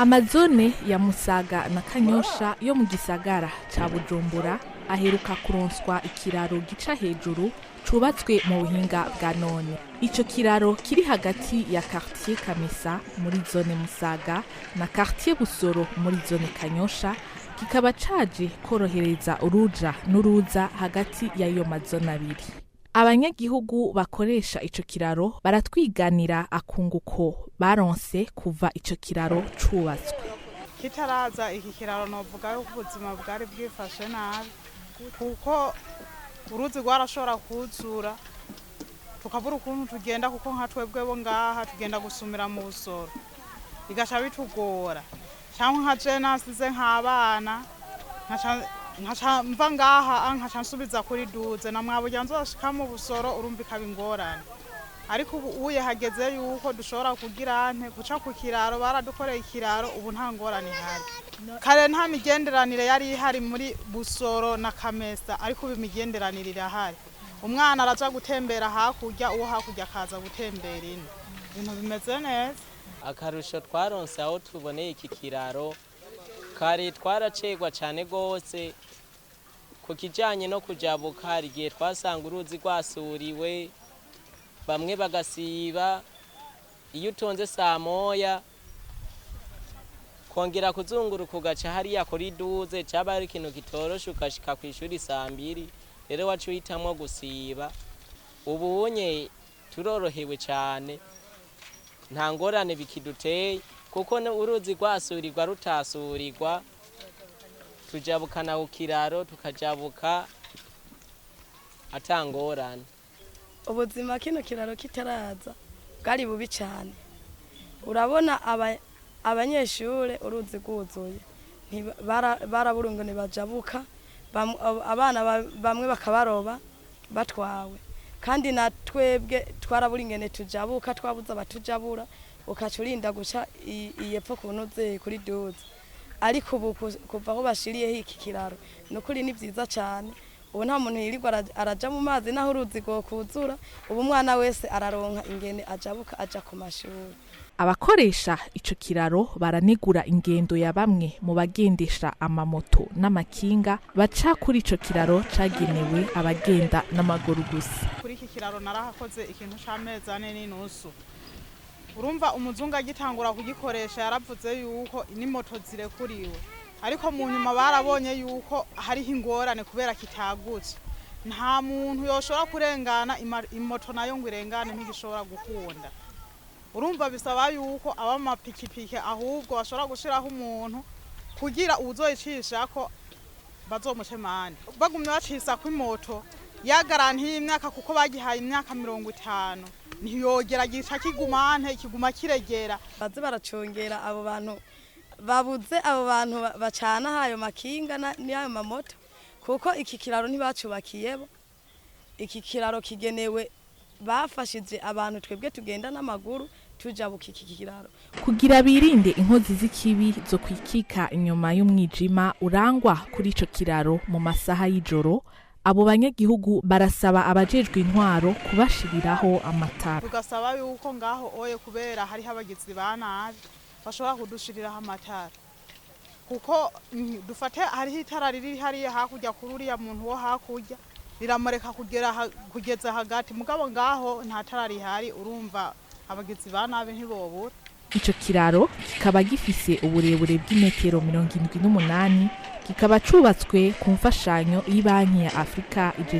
Amazone ya Musaga na Kanyosha yo mu gisagara ca Bujumbura aheruka kuronswa ikiraro gica hejuru cubatswe mu buhinga bwa none. Ico kiraro kiri hagati ya quartier Kamesa muri zone Musaga na quartier Busoro muri zone Kanyosha, kikaba caje korohereza uruja n'uruza hagati y'ayo mazone abiri. Abanyagihugu bakoresha ico kiraro baratwiganira akunguko baronse kuva ico kiraro cubatswe. Kitaraza iki kiraro, novuga yuko ubuzima bwari bwifashe nabi, kuko uruzi rwarashobora kuzura tukabura ukuntu tugenda, kuko nka twebwe bo ngaha tugenda gusumira mu Busoro, bigaca bitugora, cyangwa nka je nasize nk'abana, nkaca mva ngaha nkaca nsubiza kuri 12 na mwaburya nzoshika mu Busoro, urumva ikaba ingorane. Ariko ubu uye hageze yuko dushobora kugira nte guca ku kiraro, baradukoreye ikiraro, ubu nta ngorane ihari. Kare nta migenderanire yari ihari muri Busoro na Kamesa, ariko ubu imigenderanire irahari. Umwana araja gutembera hakurya, uwo hakurya akaza gutembera ino, ibintu bimeze neza. Akarusho twaronse aho tuboneye iki kiraro, kare twaracegwa cyane rwose ku kijyanye no kujabuka. Hari igihe twasanga uruzi rwasuriwe, bamwe bagasiba. Iyo utonze saa 1 kongera kuzunguruka ugaca hariya kuri 12, cyaba ari ikintu kitoroshe, ugashika ku ishuri saa 2. Rero wacu uhitamwo gusiba. Ubunye turorohewe cyane, nta ngorane bikiduteye, kuko uruzi rwasurirwa rutasurirwa tujabukana ku kiraro, tukajabuka atangorane. Ubuzima kino kiraro kitaraza bwari bubi cyane. Urabona abanyeshure uruzi rwuzuye barabura ngo ntibajabuka, abana bamwe bakabaroba batwawe, kandi na twebwe twarabura ingene tujabuka, twabuze abatujabura, ukaca urinda guca iyepfo ku ntuze kuri 12. Ariko ubu kuva aho bashiriyeho iki kiraro, ni ukuri ni byiza cyane. Ubu nta muntu yirirwa araja mu mazi naho uruzi rwokuzura. Ubu umwana wese araronka ingene ajabuka aja ku mashuri. Abakoresha ico kiraro baranegura ingendo ya bamwe mu bagendesha amamoto n'amakinga baca kuri ico kiraro cagenewe abagenda n'amaguru gusa. Kuri iki kiraro narahakoze ikintu c'amezi 4.5. Urumva umuzungu agitangura kugikoresha yaravuze yuko n'imoto zirekuriwe, ariko mu nyuma barabonye yuko hariho ingorane kubera kitagutse, nta muntu yoshobora kurengana, imoto nayo ngo irengane ntigishobora gukunda. Urumva bisaba yuko abamapikipiki ahubwo bashobora gushiraho umuntu kugira uwuzoyicishako bazomuce mande. Bagumye bacisako imoto ya garantie y'imyaka, kuko bagihaye imyaka 50, ntiyogera gica kigumante kiguma kiregera. Baze baracungera abo bantu, babuze abo bantu bacana ayo makinga n'ayo mamoto, kuko iki kiraro ntibacubakiyebo. Iki kiraro kigenewe bafashije abantu twebwe tugenda n'amaguru tujabuka iki kiraro. Kugira birinde inkozi z'ikibi zo kwikika inyuma y'umwijima urangwa kuri ico kiraro mu masaha y'ijoro, abo banyagihugu barasaba abajejwe intwaro kubashiriraho amatara. Tugasaba yuko ngaho oye, kubera hariho abagizi ba nabi, bashobora kudushiriraho amatara, kuko dufate hariho itara riri hariya hakurya kuri uriya muntu wo hakurya, riramureka kugera kugeza hagati, mugabo ngaho nta tara rihari. Urumva abagizi ba nabi ntibobura. Ico kiraro kikaba gifise uburebure bw'imetero 78, kikaba cubatswe ku mfashanyo y'ibanki ya Afurika ijejwe